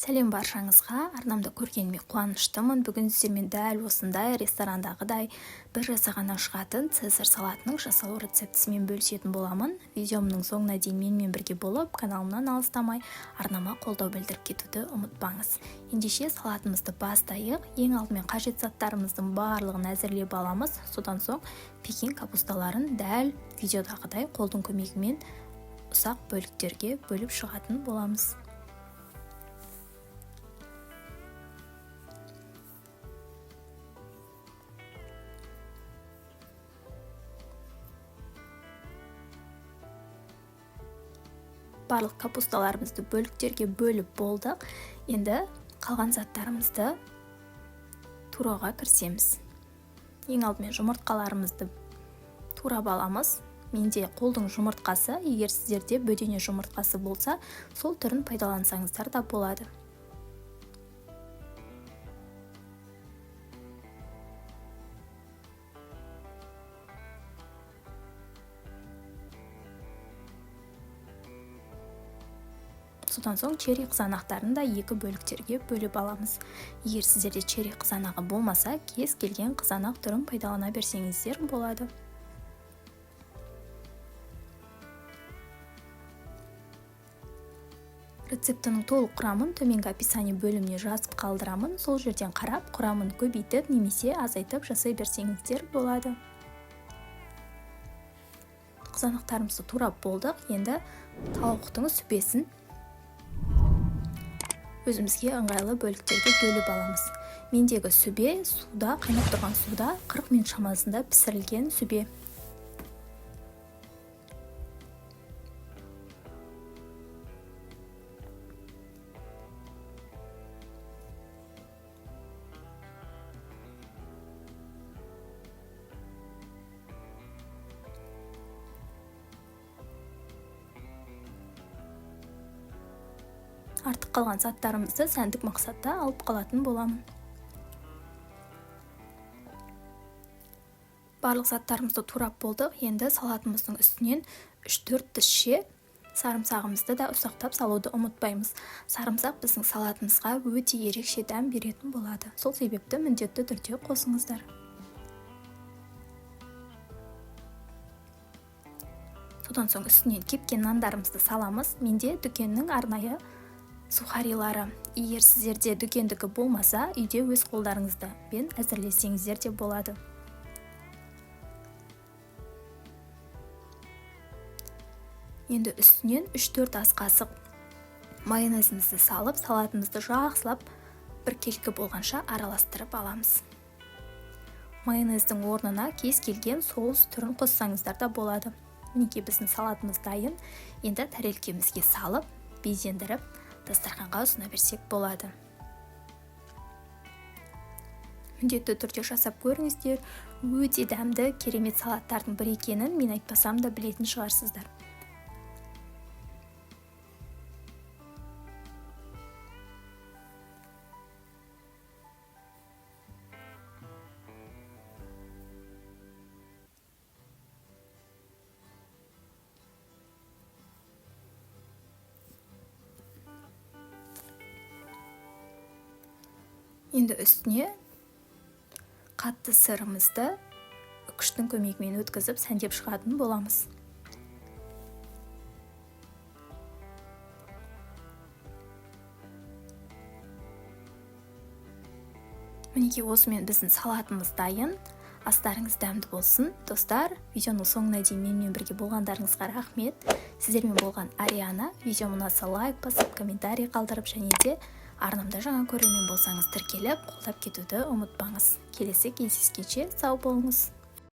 Сәлем баршаңызға, арнамда көргеніме қуаныштымын. Бүгін сіздермен дәл осындай ресторандағыдай бір жасағаннан шығатын цезарь салатының жасалу рецептісімен бөлісетін боламын. Видеомның соңына дейін менімен бірге болып, каналымнан алыстамай, арнама қолдау білдіріп кетуді ұмытпаңыз. Ендеше салатымызды бастайық. Ең алдымен қажет заттарымыздың барлығын әзірлеп аламыз. Содан соң пекин капусталарын дәл видеодағыдай қолдың көмегімен ұсақ бөліктерге бөліп шығатын боламыз. Барлық капусталарымызды бөліктерге бөліп болдық. Енді қалған заттарымызды турауға кірісеміз. Ең алдымен жұмыртқаларымызды турап аламыз. Менде қолдың жұмыртқасы, егер сіздерде бөдене жұмыртқасы болса, сол түрін пайдалансаңыздар да болады. Содан соң черри қызанақтарын да екі бөліктерге бөліп аламыз. Егер сіздерде черри қызанағы болмаса, кез келген қызанақ түрін пайдалана берсеңіздер болады. Рецептінің толық құрамын төменгі описание бөліміне жазып қалдырамын. Сол жерден қарап, құрамын көбейтіп немесе азайтып жасай берсеңіздер болады. Қызанақтарымызды турап болдық. Енді тауықтың сүбесін өзімізге ыңғайлы бөліктерге бөліп аламыз. Мендегі сүбе суда, қайнап тұрған суда 40 минут шамасында пісірілген сүбе. Артық қалған заттарымызды сәндік мақсатта алып қалатын боламын. Барлық заттарымызды турап болдық. Енді салатымыздың үстінен 3-4 тісше сарымсағымызды да ұсақтап салуды ұмытпаймыз. Сарымсақ біздің салатымызға өте ерекше дәм беретін болады. Сол себепті міндетті түрде қосыңыздар. Содан соң үстінен кепкен нандарымызды саламыз. Менде дүкеннің арнайы сухарилары. Егер сіздерде дүкендікі болмаса, үйде өз қолдарыңызбен әзірлесеңіздер де болады. Енді үстінен 3-4 ас қасық майонезімізді салып, салатымызды жақсылап біркелкі болғанша араластырып аламыз. Майонездің орнына кез келген соус түрін қоссаңыздар да болады. Мінекей біздің салатымыз дайын. Енді тәрелкемізге салып, безендіріп, дастарханға ұсына берсек болады. Міндетті түрде жасап көріңіздер. Өте дәмді, керемет салаттардың бірі екенін мен айтпасам да білетін шығарсыздар. Енді үстіне қатты сырымызды үкіштің көмегімен өткізіп сәндеп шығатын боламыз. Мінекей осымен біздің салатымыз дайын. Астарыңыз дәмді болсын. Достар, видеоның соңына дейін менімен бірге болғандарыңызға рахмет. Сіздермен болған Ариана. Видеом ұнаса лайк басып, комментарий қалдырып және де арнамда жаңа көрермен болсаңыз тіркеліп, қолдап кетуді ұмытпаңыз. Келесі кездескенше сау болыңыз.